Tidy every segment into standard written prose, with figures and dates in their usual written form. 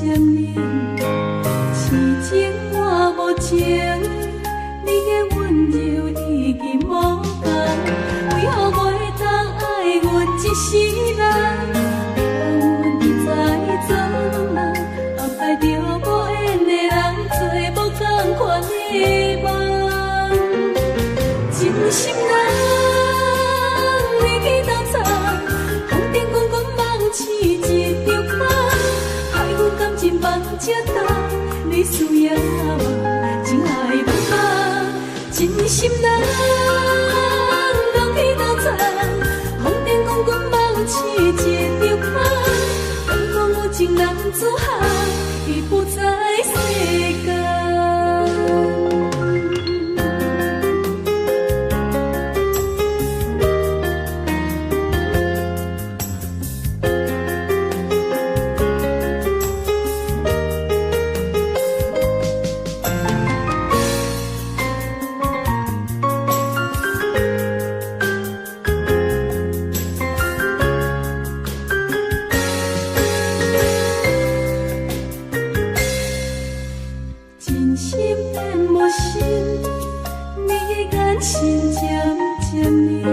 漸冷，痴情我無情，你的溫柔已經無仝，為何袂當愛阮一世人？予阮一再做人，安排著無緣的人，做無仝款的夢。真心人，你去斗藏，風頂滾滾夢醒一場空，害阮感情放這重，你需要嗎？情愛無夢，真心人，人去斗藏，風頂滾滾夢醒一場空，敢講有情男子漢，已不在世間。真心變無心，你的眼神漸漸冷，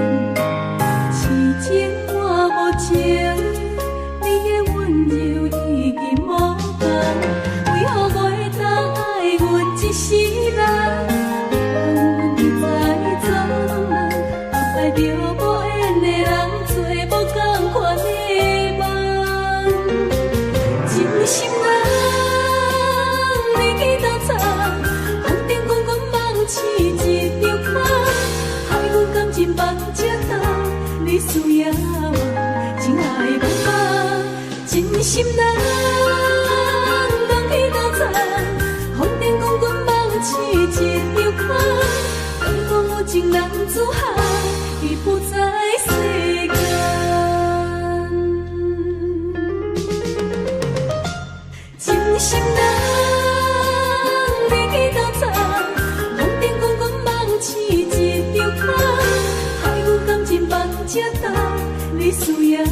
痴情我無情，你的溫柔已經無仝，為何袂當愛阮一世人？予阮一再做人，安排著無緣的人，做無仝款的夢。真心人，你去斗藏，風頂滾滾夢醒一場空，害阮感情放這重，你需要嗎？情愛無夢，真心人，人去斗藏，風頂滾滾夢醒一場空，敢講有情男子漢，已不在世間。真心人，你去斗藏，風頂滾滾夢醒一場空，害阮感情放這重，你需要嗎？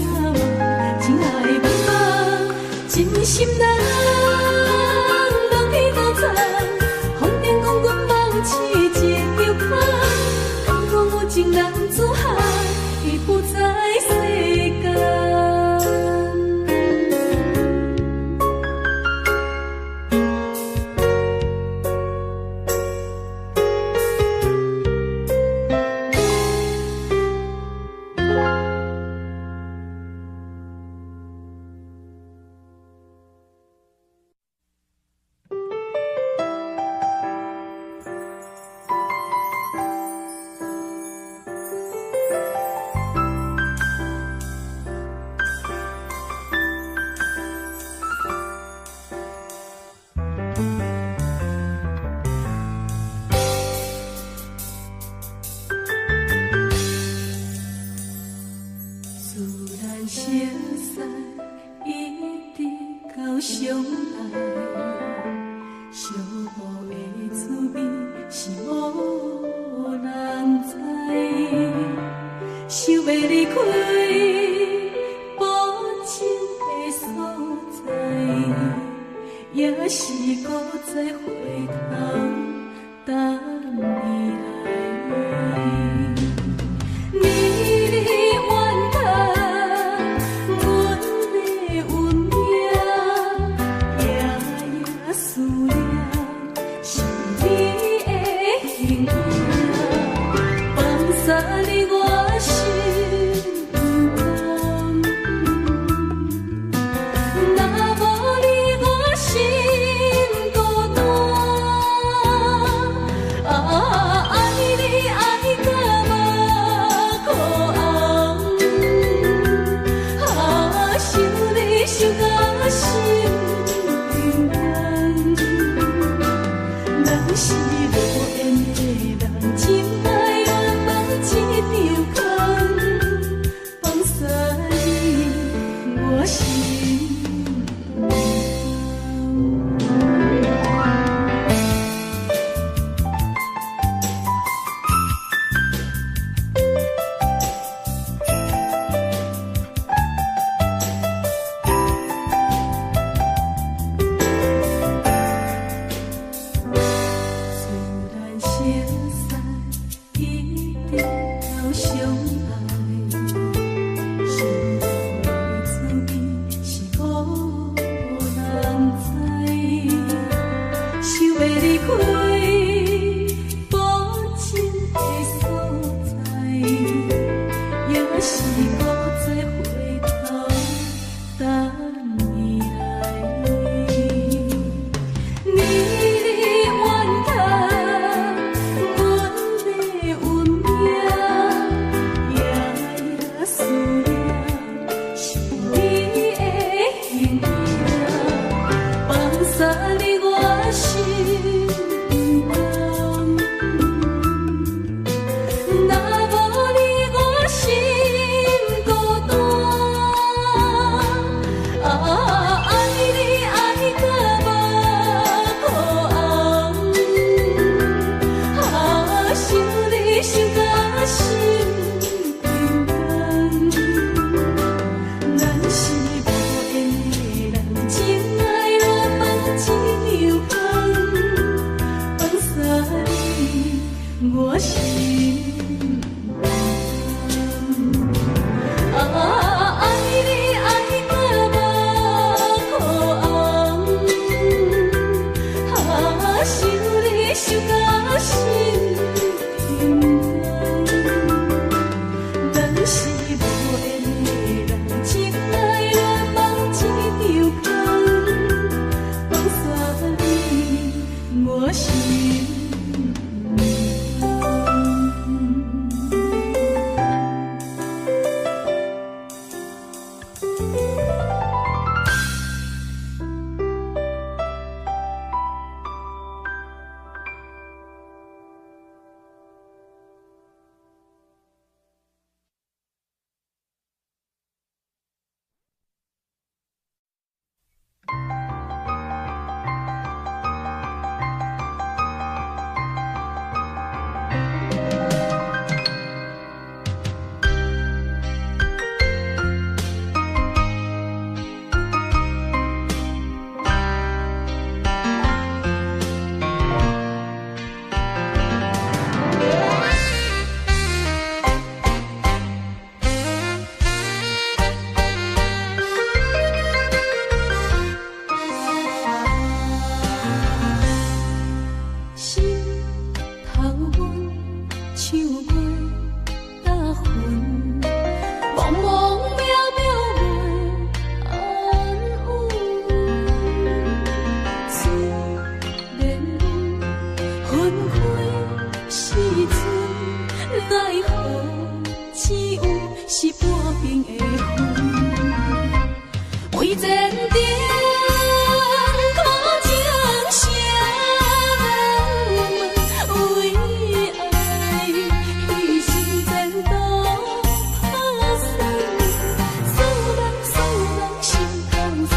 情愛無夢，真心人，人去斗藏，風頂滾滾夢醒一場空，敢講有情男子漢，已不在世間。自咱熟似一直到相愛，相報的滋味是無人知。想欲離開無情的所在，也是閣再回頭等你來。你怨嘆阮的運命，夜夜思念是你的形影，放沙你我心不甘。若無你我心孤單，啊，愛你。開，薄情的所在，也是閣再回頭等你來。你怨叹阮的運命，夜夜思念是你的形影，放捒你我心不甘。若無你我心孤單，啊，愛你愛甲目眶紅，啊，想你想甲心平淡。咱是無緣的人，情愛戀放一場空，放捒你我心不甘。啊，愛你愛甲目眶紅，啊，想你想甲心平淡。咱是無緣的人，情愛戀夢一場空，放捒你我心不甘。心頭阮像月搭雲，茫茫渺渺袂安穩。雖然阮分開時陣，奈何只有是半邊的雲。為前程苦情誰人問？為愛犧牲前途拍算，思人思人心頭酸，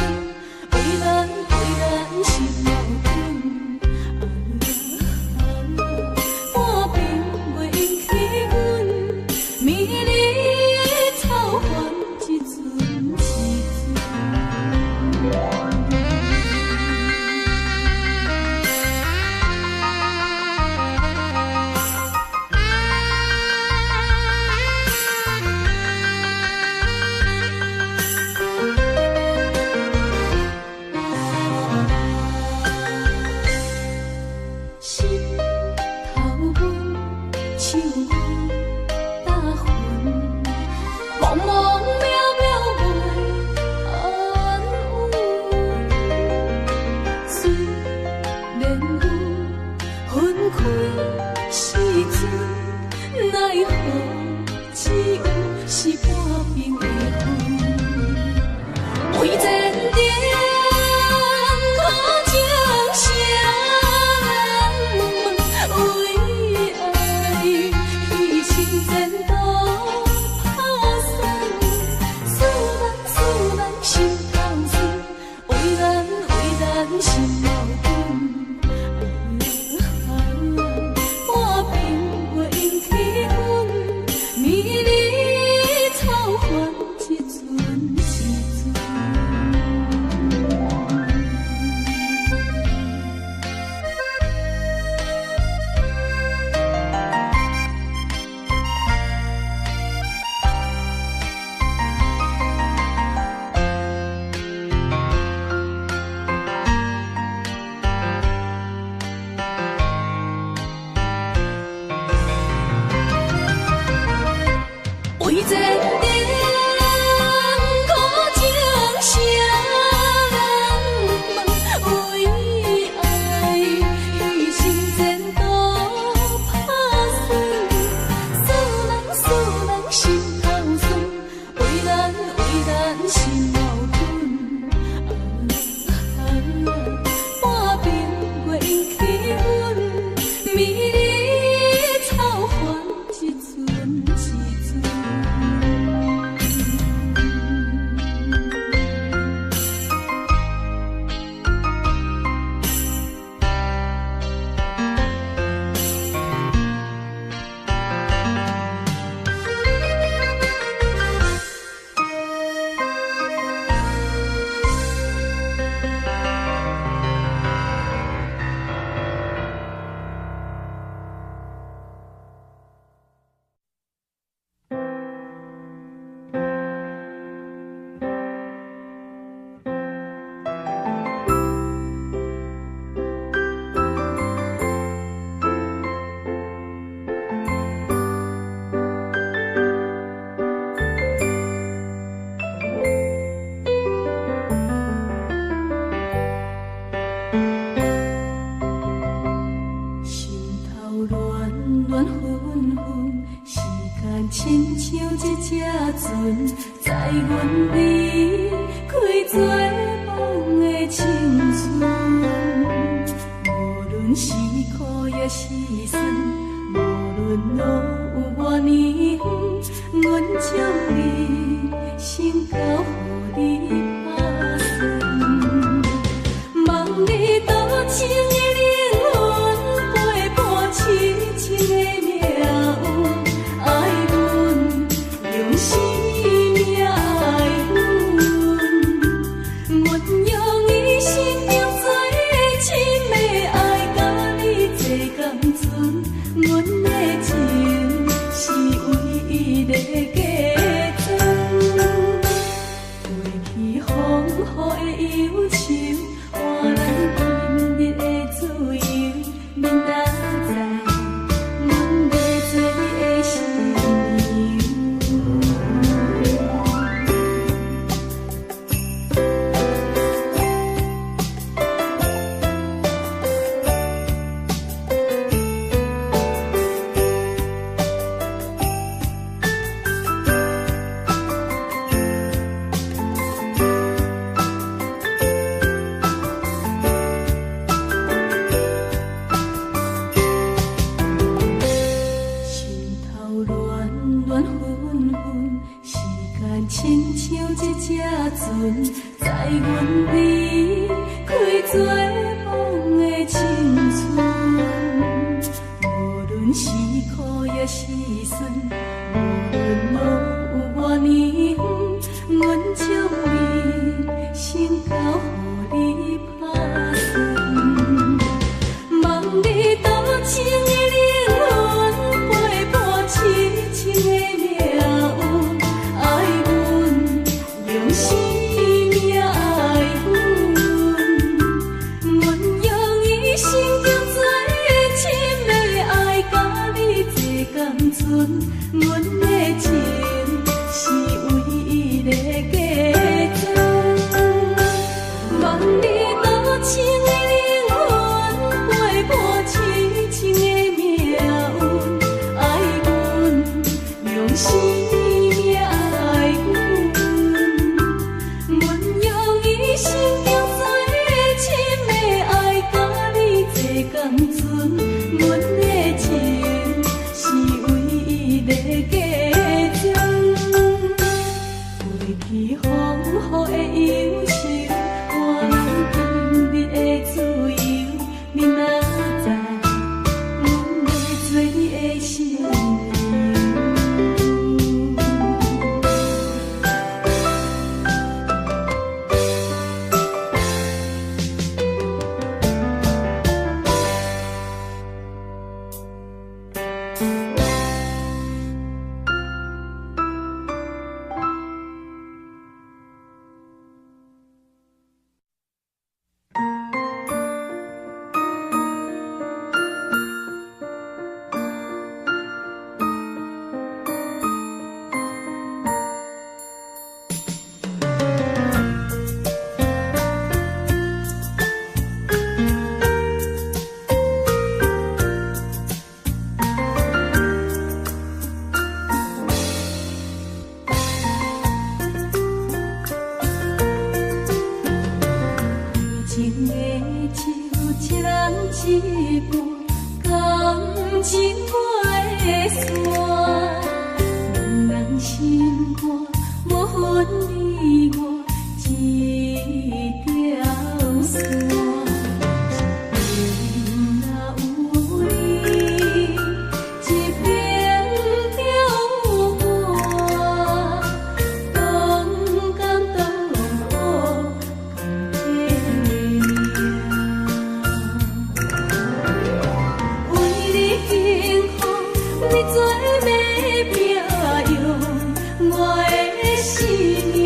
為咱為咱心矛盾。啊，半暝袂引起阮，美麗草原一寸一寸。心頭阮像月搭雲，茫茫渺渺袂安穩。雖然阮分開時陣，奈何只有是半邊的雲。為前程苦情誰人問？為愛犧牲前途拍算，思人思人心頭酸，為咱為咱心矛盾。啊，半暝袂引起阮，美麗草原一寸一寸。載阮離開做夢的青春。無論是苦抑是酸，無論路有偌呢遠，阮將一生交予你拍算。望你多情的靈魂，陪伴痴情的命運，愛阮用生命愛阮，阮用一生中最深的愛，佮你做共存，阮的情是唯一的嫁妝。過去風雨的憂愁，換咱今日的自由。明仔載，阮欲做你的新娘。心頭亂亂紛紛，時間親像一隻船，載阮離開做夢的青春。無論是苦抑是酸，無論路有偌呢遠，阮將一生交予你拍算。望你多情的靈魂，陪伴痴情的命運，愛阮用生命愛阮，阮用一生中最深的愛，佮你做共存，阮的情是唯一的嫁妝。望你多情的靈魂，陪伴痴情的命運，愛阮用生命愛阮，阮用一生中最深的愛，佮你做共存，阮的情是唯一的嫁妝。過去風雨的憂愁，換咱今日的自由。明仔載，阮欲做你的新娘。情的手，一人一半，感情袂散。兩人心肝，無分你我這條線。一邊若有你，一邊就有我，同甘同苦共體命。為你幸福，你做欲拼用我的生命，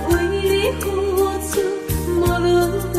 為你付出，無論多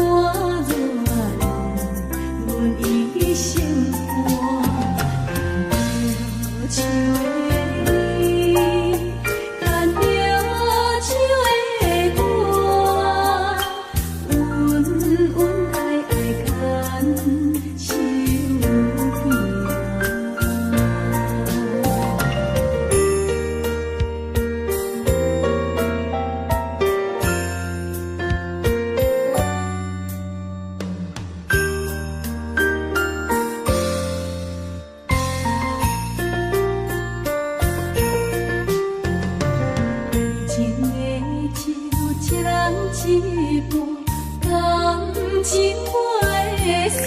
情袂散。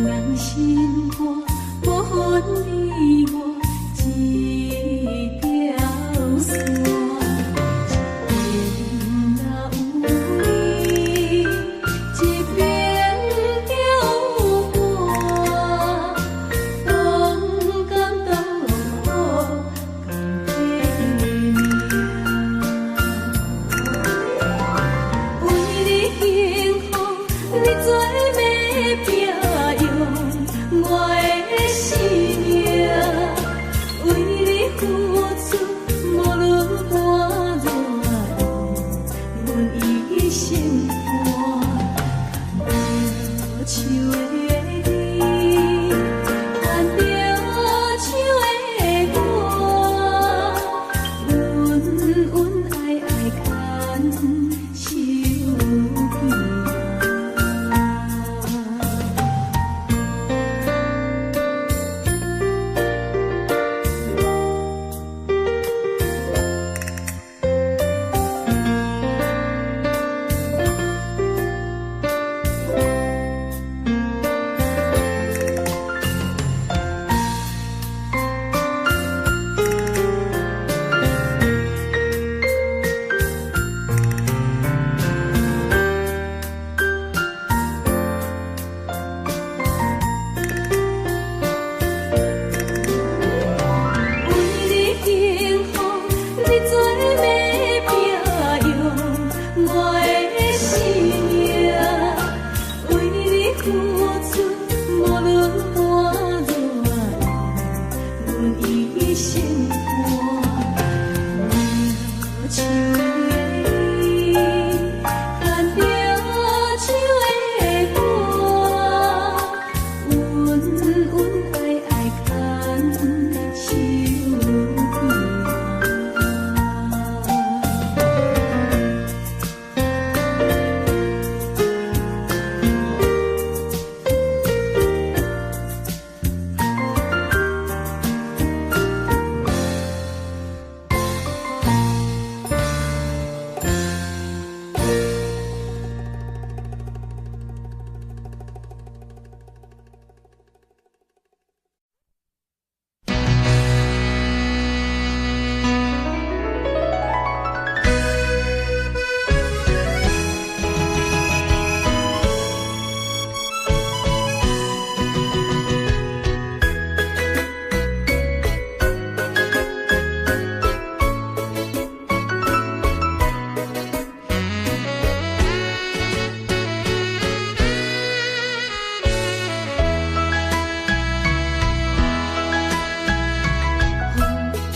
兩人心肝，無分你我這條線。一邊若有你，一邊就有我，當甘當苦共拼命。為你幸福，你做欲拼用我的生命。為你付出，無論換偌遠，阮一生伴。牽著手的你，牽著手的我，恩恩愛愛牽手行。為你幸福，你做欲拼用我的生命。為你付出，無論換偌遠，阮一生伴。牽著手的你，牽著手的我，恩恩愛愛牽手行。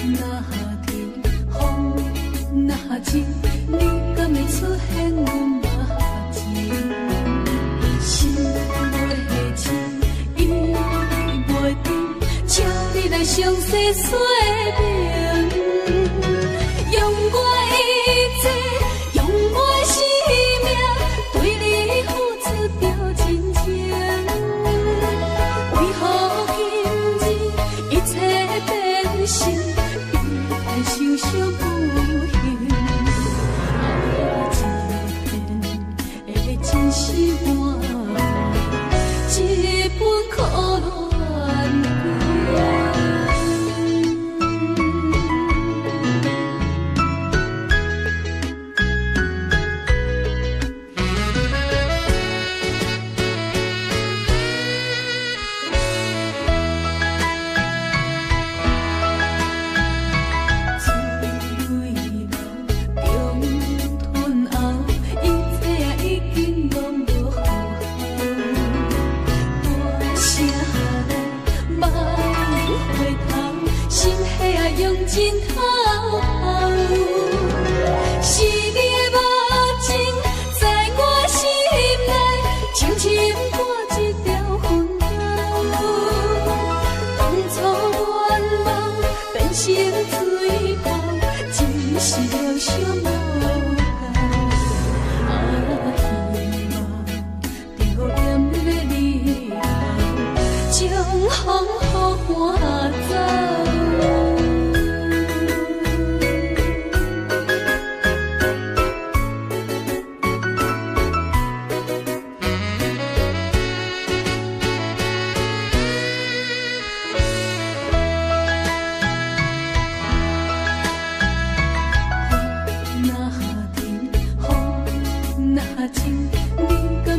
雨若停，風若靜，你敢會出現阮目前？心袂靜，意袂定，請你來詳細說明。用我一切，用我生命，對你付出著真情。為何今日一切變成悲哀受傷不幸？愛一片的真心換來這份苦戀情。水流中吞後，一切已經攏無好。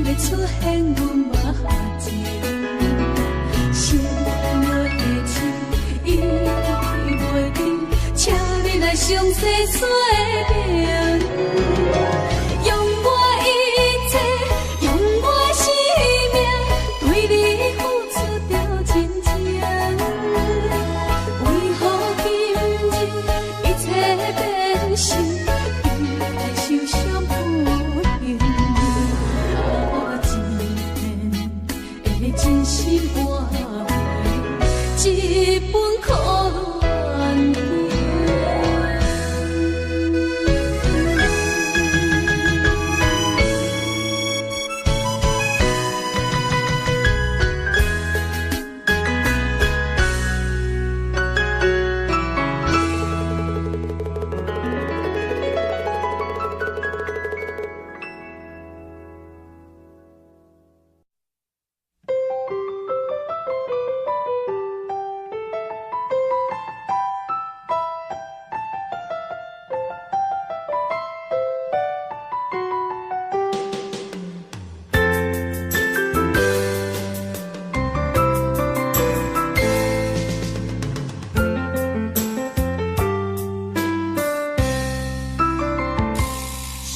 欲出現阮目前。心愛的手伊袂甜，請你來詳細說明。用我一切，用我生命，對你付出著真情。為何今日一切變心，你來受傷不幸？我一片的真心換回一份苦戀情。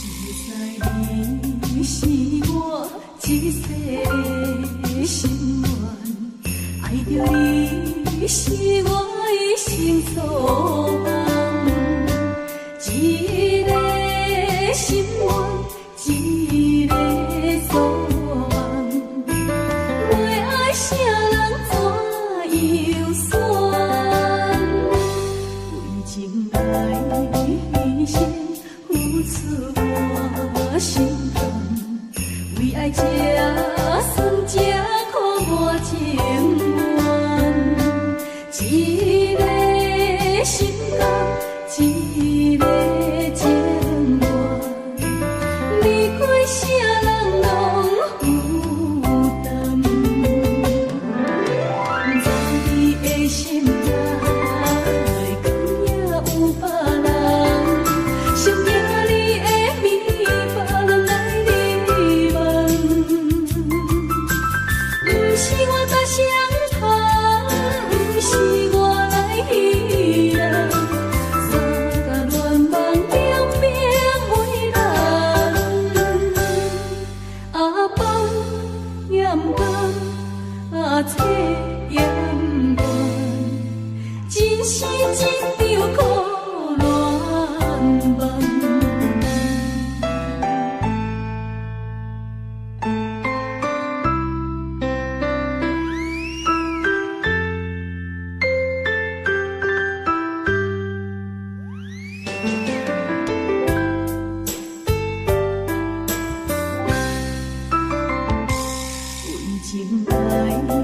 實在你是我一世的心願，愛著你是我一生所望。一个心願，一個所望，袂愛啥人怎樣選？為情來犧牲，付出我心甘，為愛這酸這苦我情願。一個心甘，一個情願，離開啥人攏負擔。不知你的心內，敢也有別人？上驚你的面，別人來你問。毋是我搭雙通，毋是我來欺人，三角戀夢兩邊為難。阿放也毋甘，阿切也毋願，真是一場苦戀夢。為情來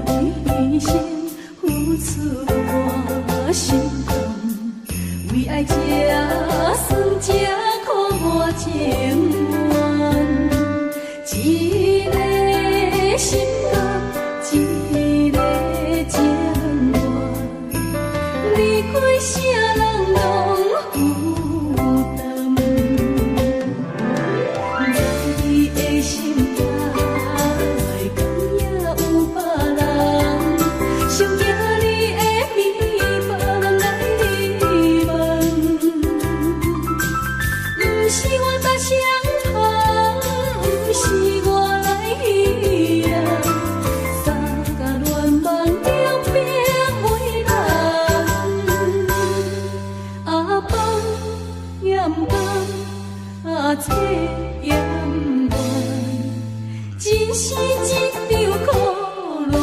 犧牲，付出我心甘，為愛這酸這苦我情願。一個心甘，一個情願，離開啥人攏負擔。不知你的心內，敢也有別人？上驚你的面，別人來你問。毋是我搭雙通，毋是我來欺人，三角戀夢兩邊為難。阿放也毋甘，阿切也毋願，真是一場苦戀夢。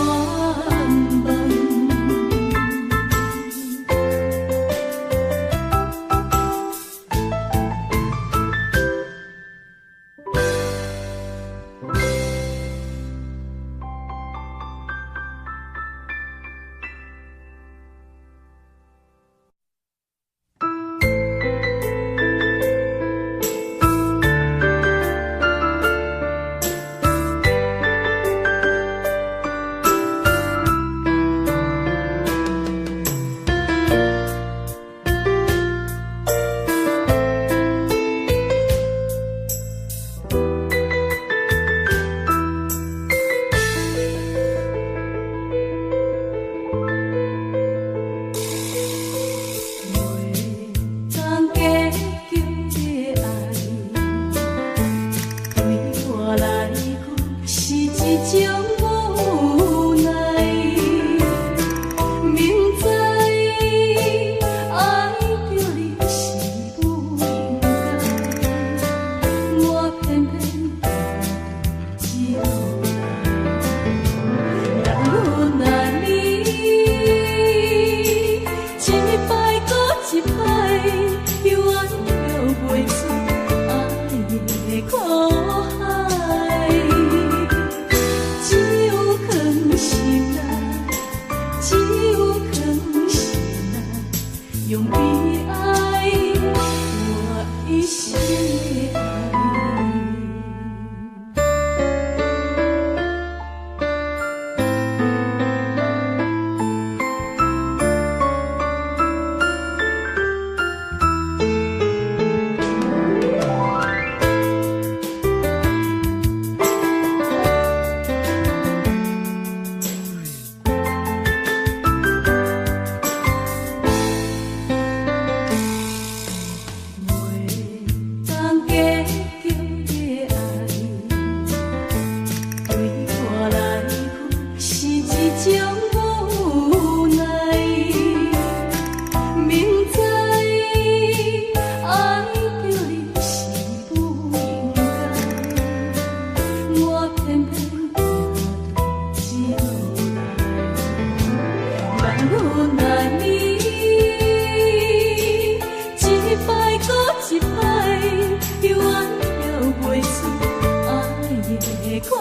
苦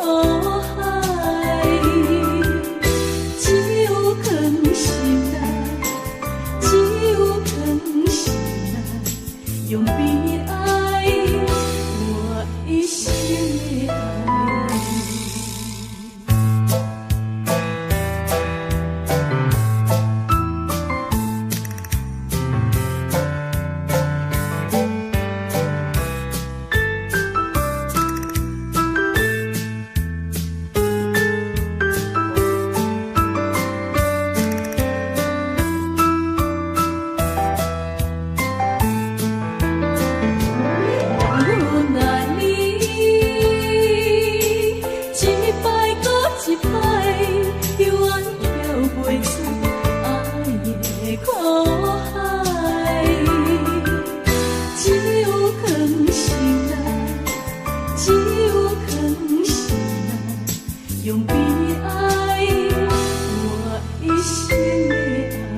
海。只有放心啦，只有放心啦，用悲哀我一生的愛。阮愛你，一擺閣一擺，猶原跳袂出愛的苦海。只有放心啦，只有放心啦，用悲哀我一生的愛。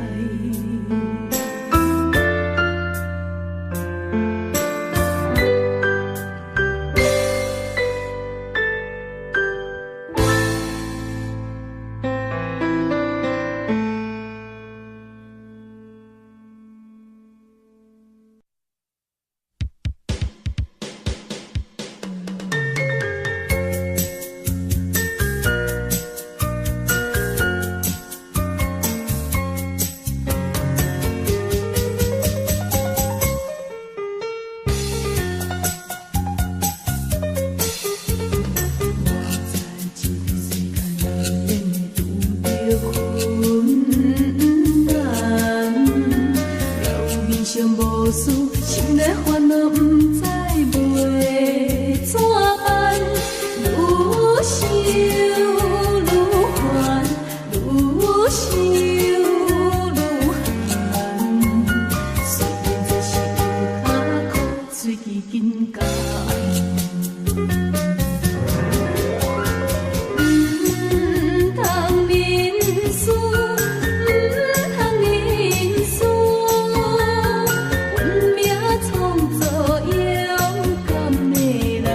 我在這个世間難免會拄著困難，表面上無事，心內煩惱毋知欲怎辦。愈想愈煩，愈想愈煩。雖然這是有較苦，喙齒緊咬。毋通認輸，毋通認輸，運命創造勇敢的人。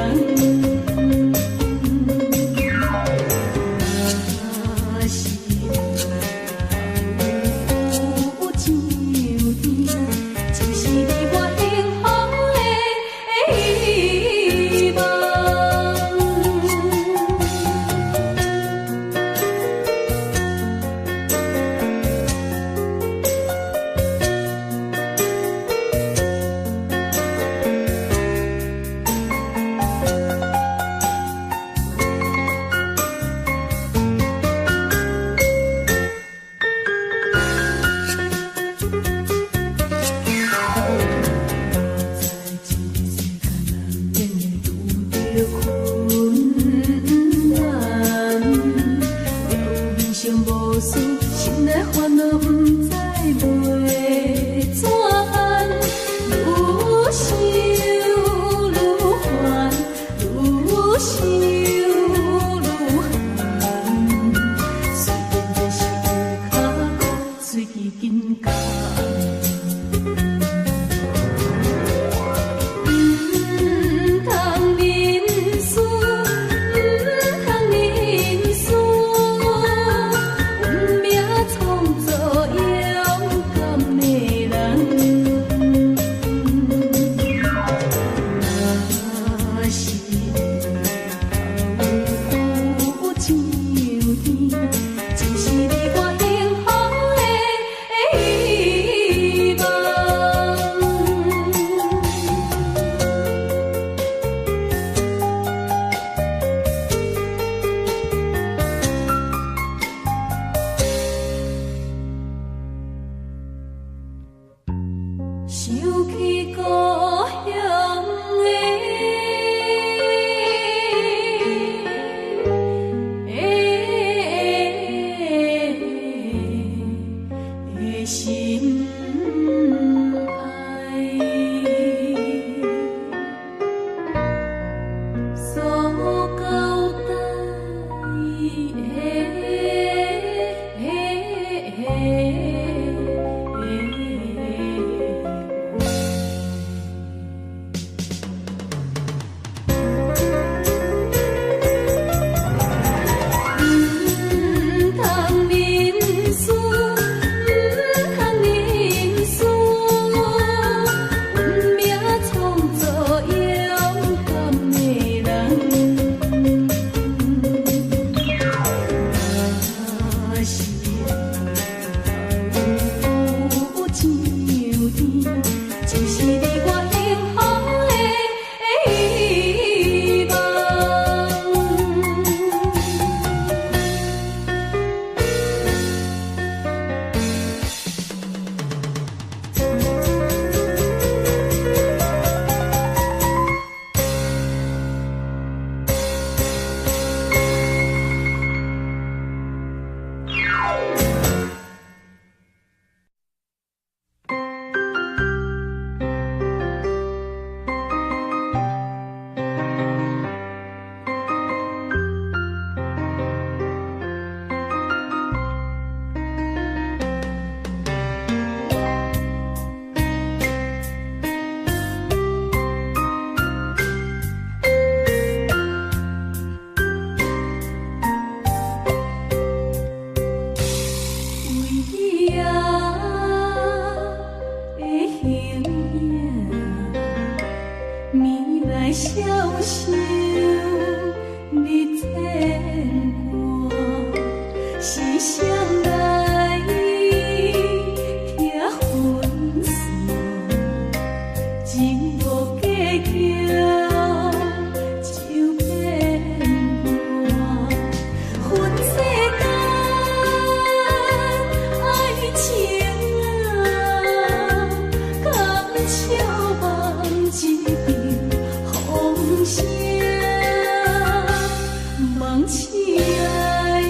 望起來，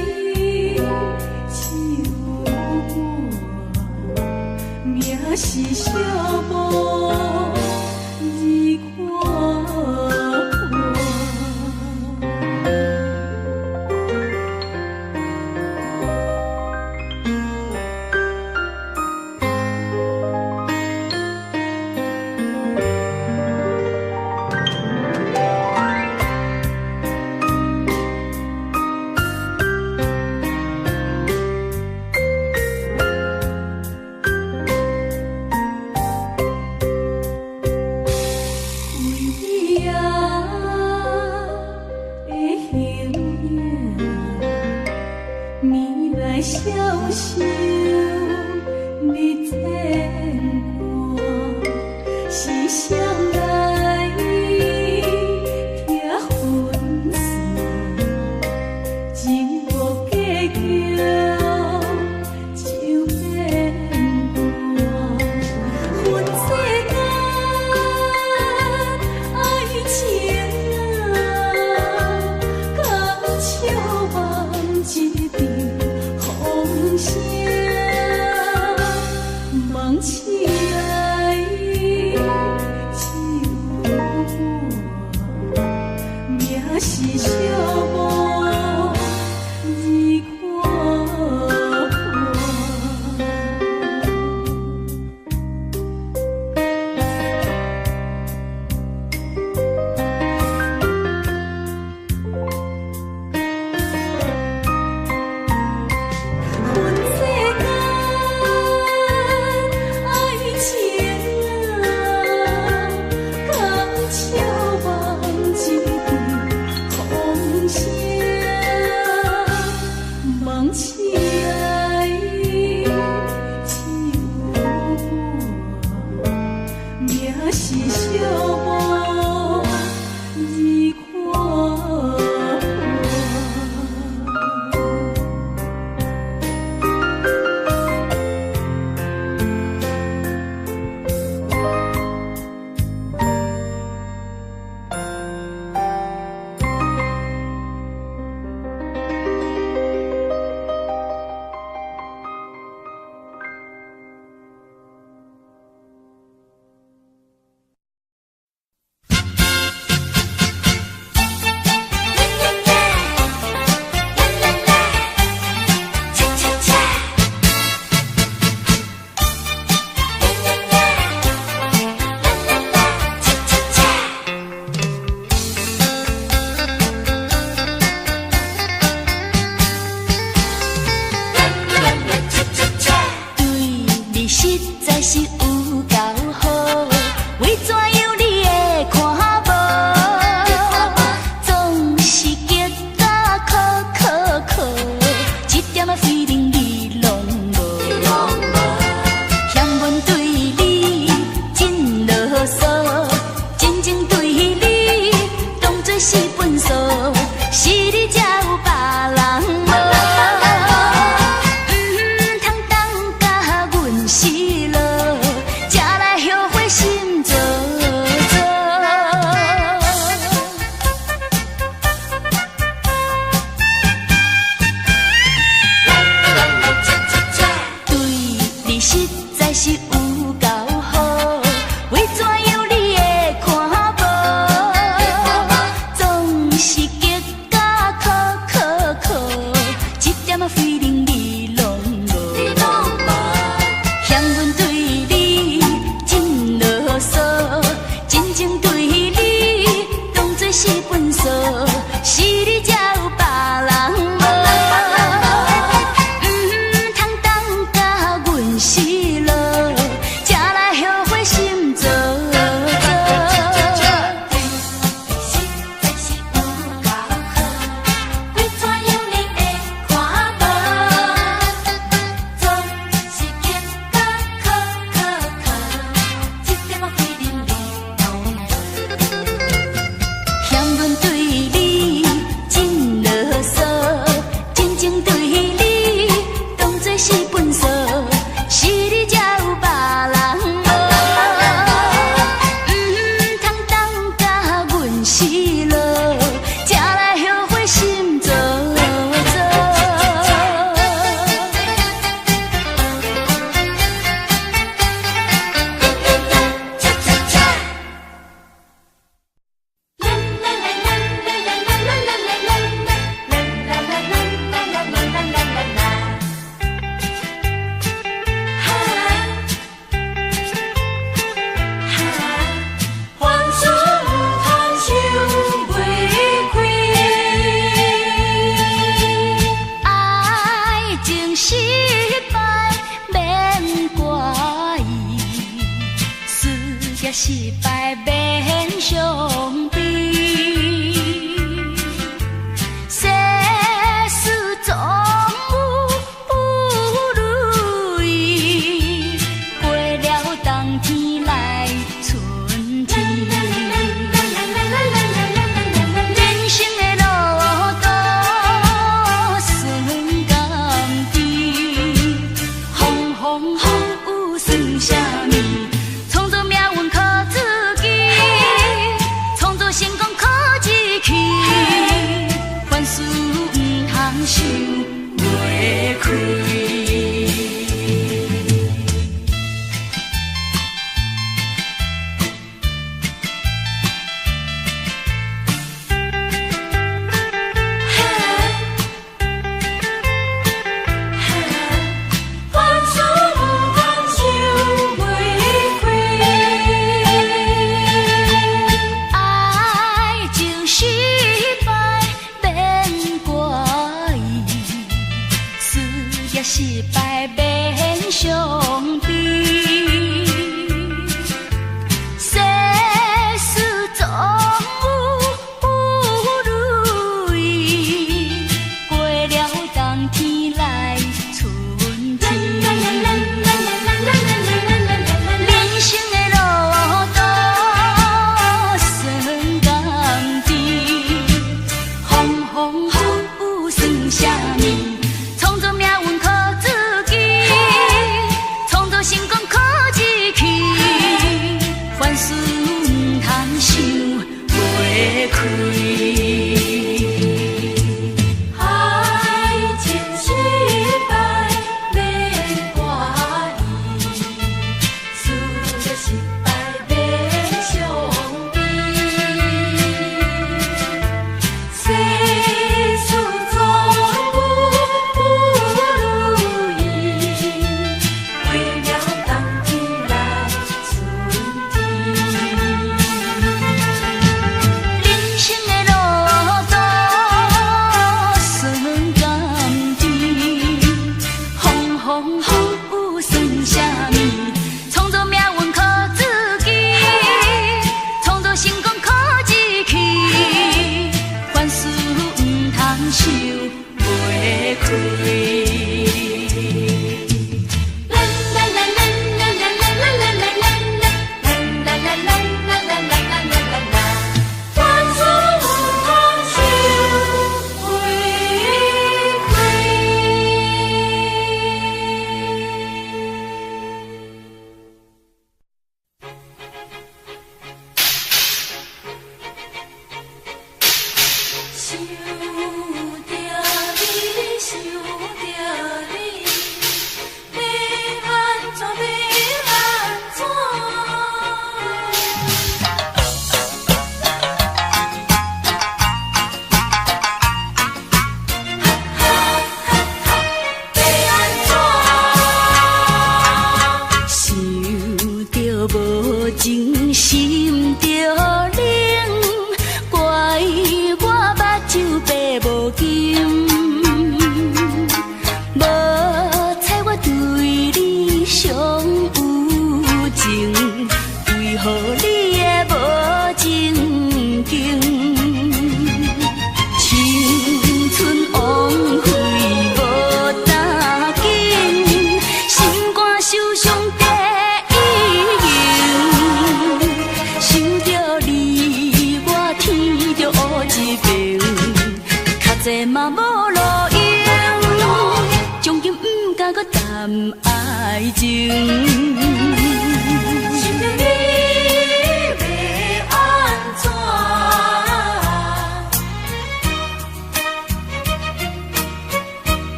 只有我命是寂寞，你看破。為你啊的形影，暝來消瘦日牵掛，是誰來拆分線？情無計較就變卦，分世間愛情啊，敢笑望一陣風聲，望起來，只想袂開。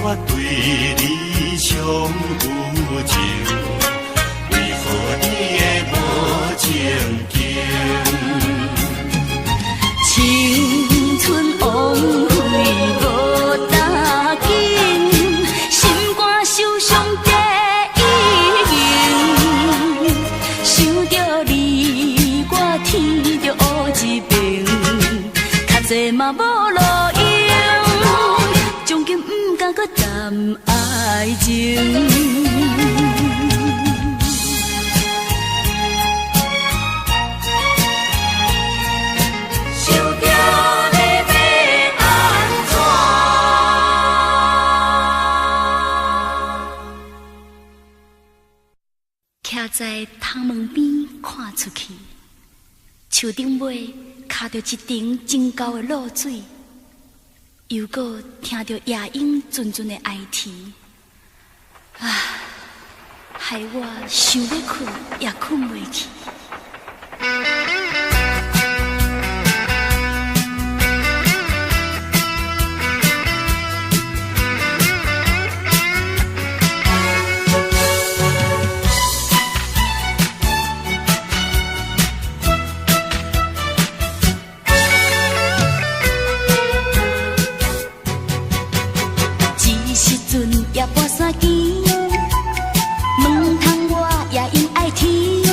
我對你攏有情，為何你會無情景？青春枉費無擔緊，心肝受傷第一名。想著你，我天就烏一爿，較濟嘛無路用，終究毋甘閣談愛情。想著你欲按怎？徛在窗門邊看出去，樹頂尾跤著一陣真厚的露水，又閣聽著夜鶯陣陣的哀啼，啊，害我想欲睏也睏袂去。這時陣夜半三更，門窗外夜鶯哀啼，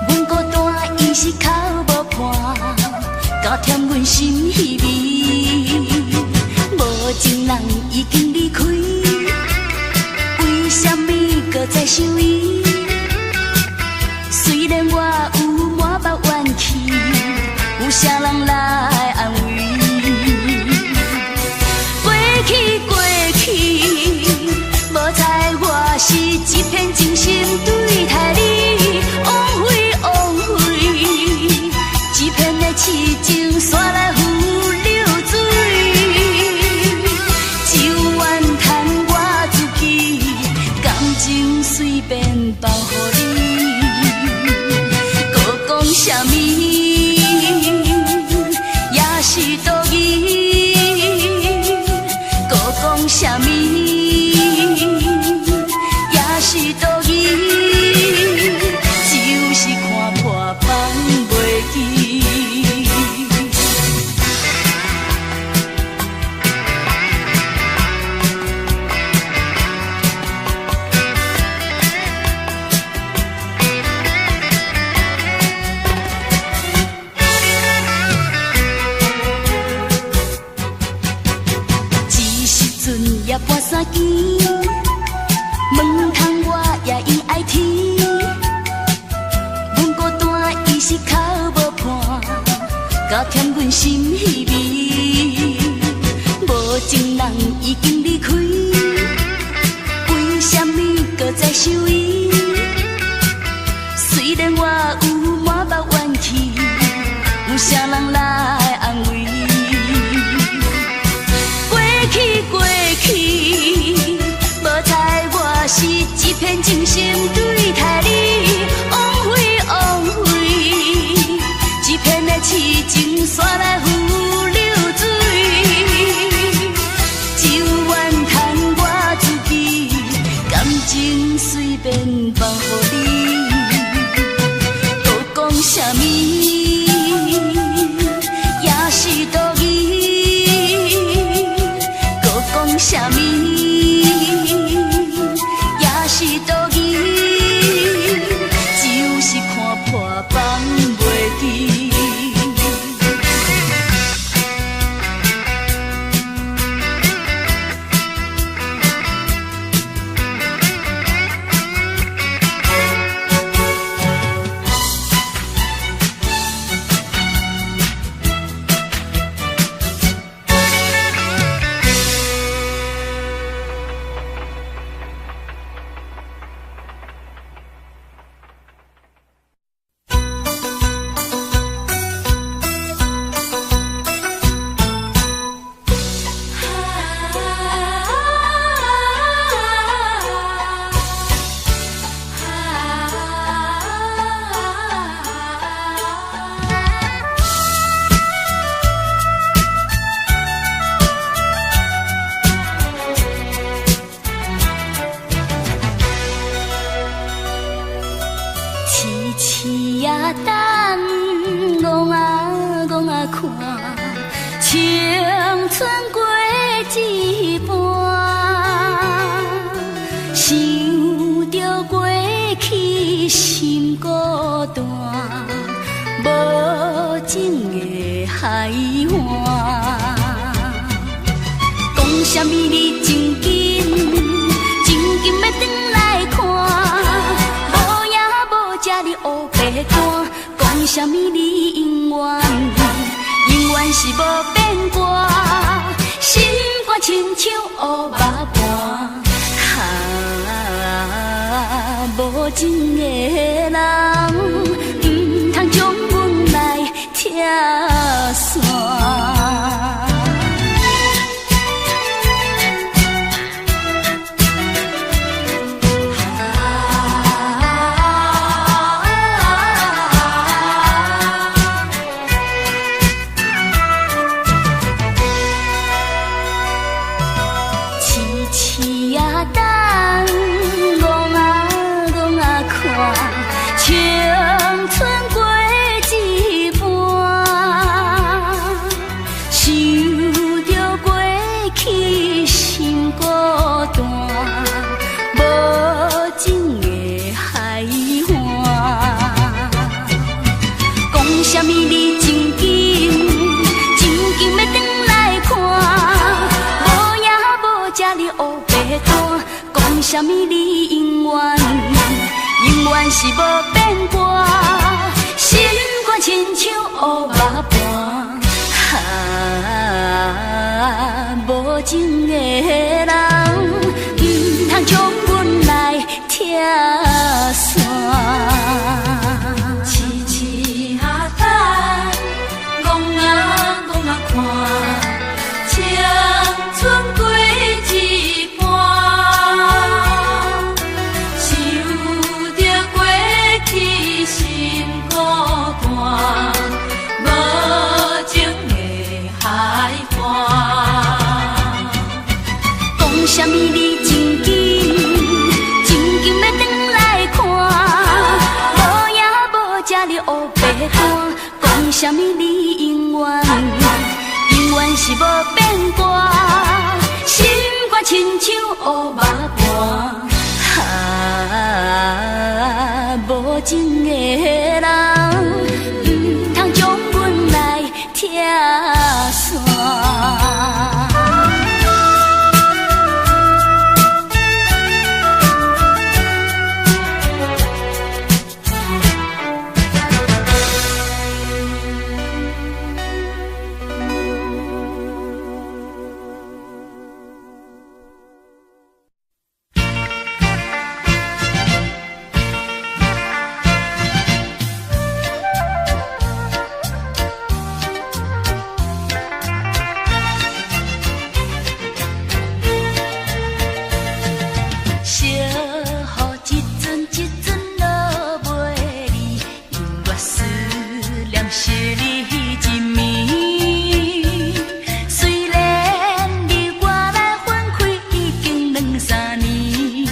阮孤單伊是哭無伴，加添阮心稀微。無情人已經離開，為啥物閣再想伊？雖然我有滿腹怨氣，有啥人來安慰？過去過去，無彩我是一片真心對待你，枉費枉費，一片的痴情煞來付流水，只有怨嘆我自己，感情隨便放予你，閣講啥物也是多餘。閣講啥物也是多餘，就是看破放袂記。這時陣夜半三更，門窗外夜鶯哀啼，阮孤單伊是哭無伴，加添阮心稀微。無情人已經離開，為啥物閣再想伊？雖然我有滿腹怨氣，有啥人來安慰？過去過去，無彩我是一片真心對待你，枉費枉費，一片的痴情煞來付流水，只有怨嘆我自己，感情隨便放予你，閣講啥物也是多餘。閣講啥物也是多餘，就是看破放袂記。心孤單，無情的海岸。講啥物你真緊，真緊欲轉來看，無影無跡你烏白趕。講啥物你永遠，永遠是無變卦，心肝親像烏肉盤。啊，無情的人，毋通將阮來拆散。痴痴啊等，戆啊戆啊看，青春過一半，想著過去心孤單，無情的海岸。講啥物你真緊，真緊欲轉來看，無影無跡你烏白趕。講啥物你永遠，永遠是無變卦，心肝親像烏肉盤。啊，無情的人，毋通將阮來拆散。痴痴啊等，戆啊戆啊看，青春過一半，想著過去心孤單，無情的海岸。講啥物你真緊，真緊欲轉來看，無影無跡你烏白趕。講啥物你永遠，永遠是無變卦，心肝親像烏肉盤。啊，無情的人，毋通將阮來拆散。小雨一阵一阵落袂离，因我思念惜你一暝。雖然你我來分開已經兩三年，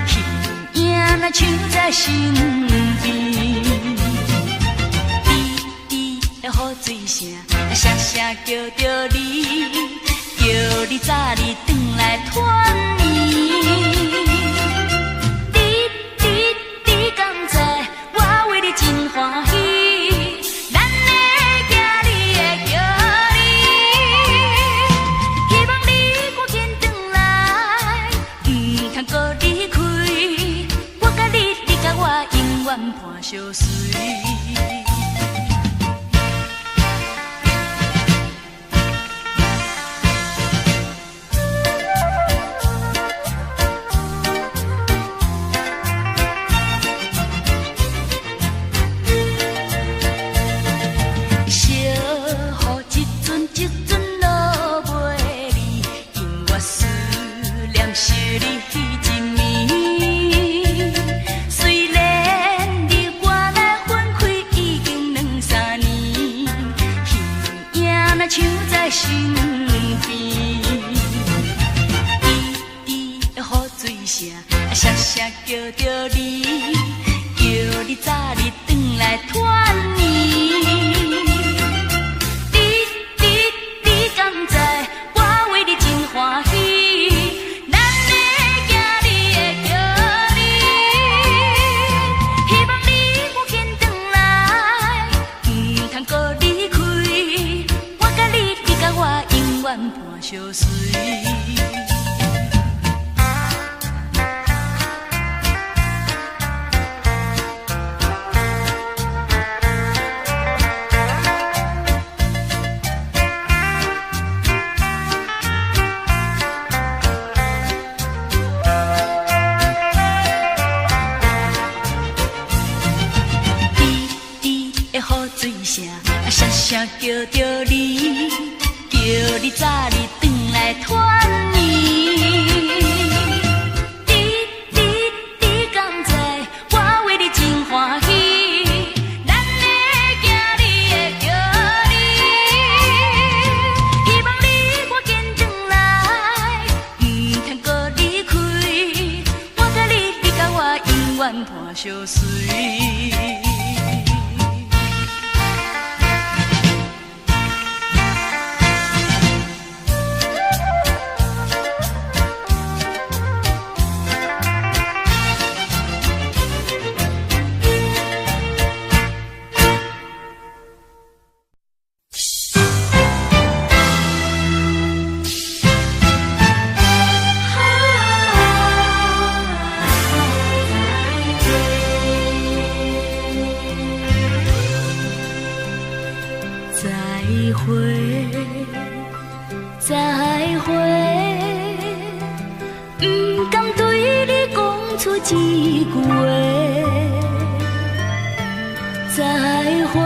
彼影若像在身邊。滴滴的雨水聲，聲聲叫著你，叫你早日轉來團圓。你你你敢知，我為你真歡喜，咱的行你的叫你，希望你趕緊轉來，毋通閣離開。我佮你，你佮我，永遠伴相隨。小雨一陣一陣落袂離，因我思念惜你彼一暝。雖然你我來分開已經兩三年，彼影若像在身邊。滴滴的雨水聲，聲聲叫著你，叫你早日轉來團圓。你你你敢知，我為你真歡喜，咱的行你的叫你，希望你趕水声，聲聲叫著你，叫你早日轉來團圓。你你你敢知，我為你真歡喜，咱的囝兒會叫你，希望你趕緊轉來，毋通閣離開。我佮你，你佮我永遠伴相隨。再會，再會，毋甘對你講出一句話。再會，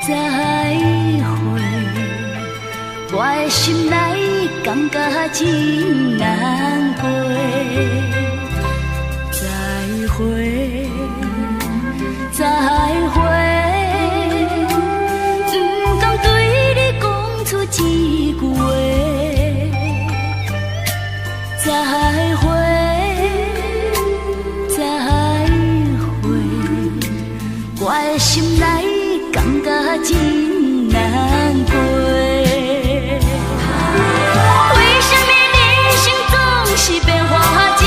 再會，我的心內感覺真難過。再會，再會。一句話，再會，再會，我的心內感覺真難過。為什麼人生總是變化情？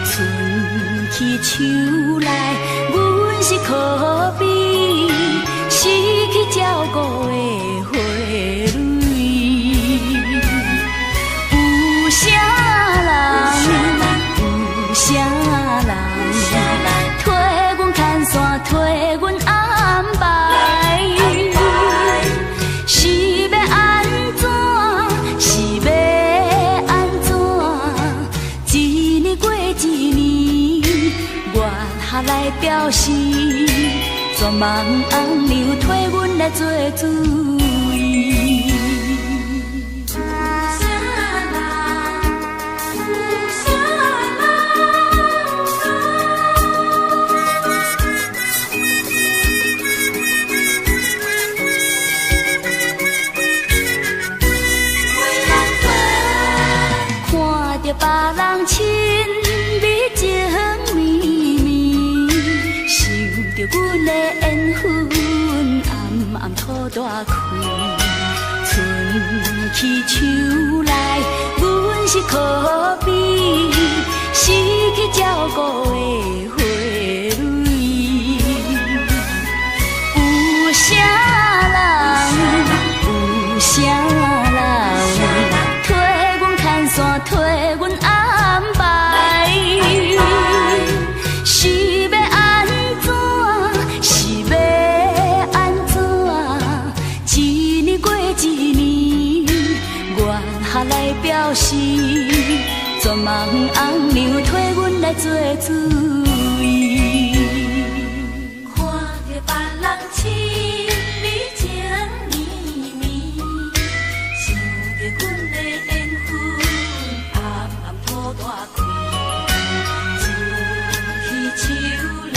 伸起手來，阮是可比失去照顧的花蕊。有啥人？有啥人？替阮牽線，替阮安排？是欲按怎？是欲按怎？一年過一年，月下來表示，絕望翁娘替阮來做主意。有啥人？有啥人？为人替。看著別人親密情綿綿，想著阮的緣分，暗暗吐大氣。伸起手來，阮是可比失去照顧的花蕊。有啥人？有啥人？替阮牽線，替阮安排？是欲按怎？是欲按怎？一年過一年，月下來表示，絕望翁娘替阮來做主意。看著別人親密情綿綿，想著阮的緣分，暗暗吐大氣。伸起手來，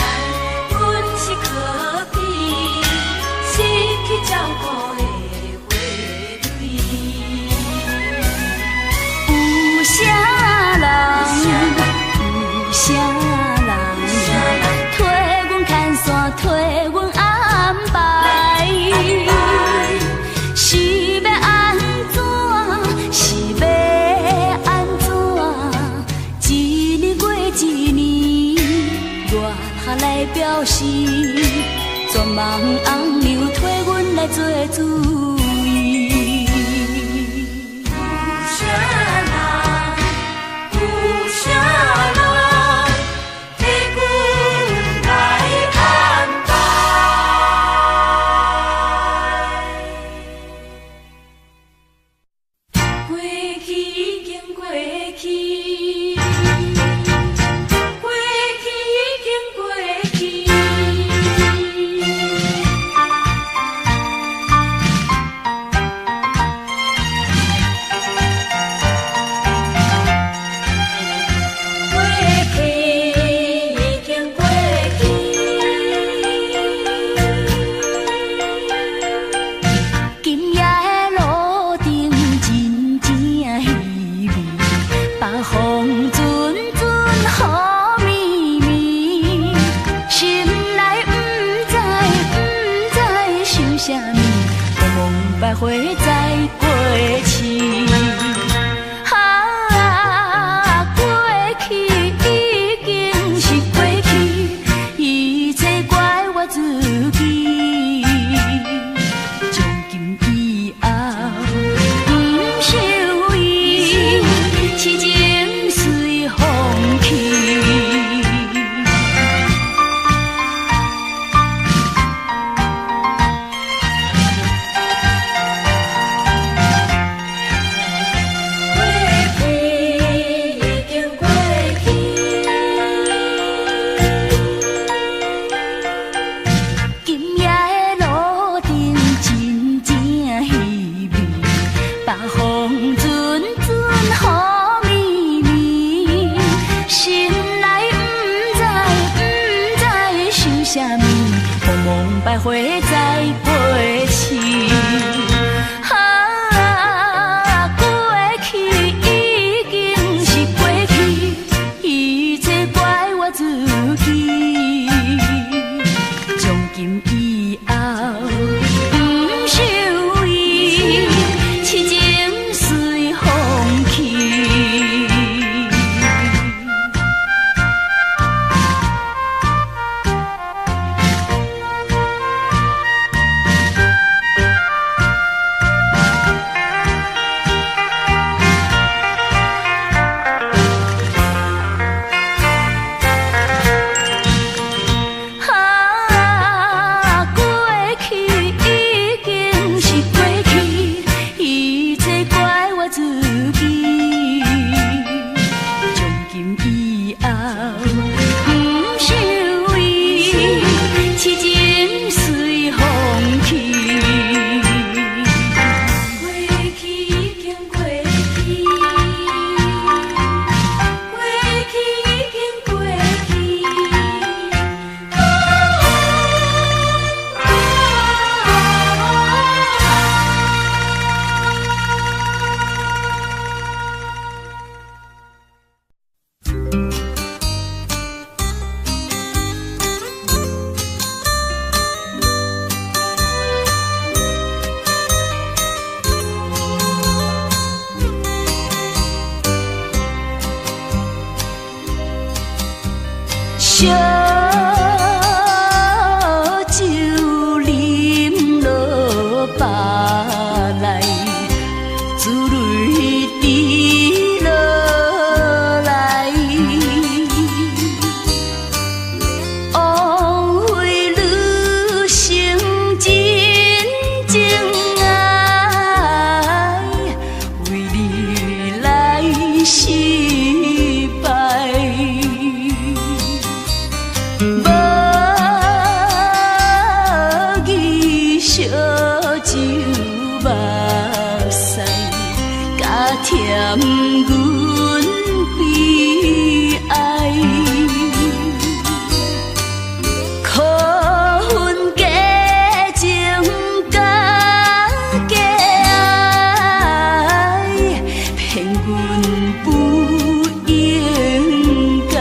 阮是可比失去照顧的花蕊。有啥人？有啥人？替阮牽線，替阮安排？是欲按怎？是欲按怎？一年過一年，月下來表示，絕望翁娘替阮來做主意。有啥人？有啥人？替阮來安排？過去已經過去，過去已經過去。過去已經過去。今夜的路燈真正稀微，北風陣陣雨綿綿，心內毋知毋知想啥物，茫茫徘徊在過去。啊，過去已經是過去，一切怪我自己。從今以後，毋想伊，痴情隨風去。過去已經過去。今夜的路燈真正稀微，北風陣陣雨綿綿，心內毋知毋知想啥物，茫茫徘徊在過去。啊，過去已經是過去，一切怪我自己。從今以後，毋想伊，痴情隨風去。燒酒啉落腹內，珠淚滴落來。枉費女生真情愛，為你來失敗。無義燒酒目屎，加添阮悲哀。可恨假情假假愛，騙阮不應該。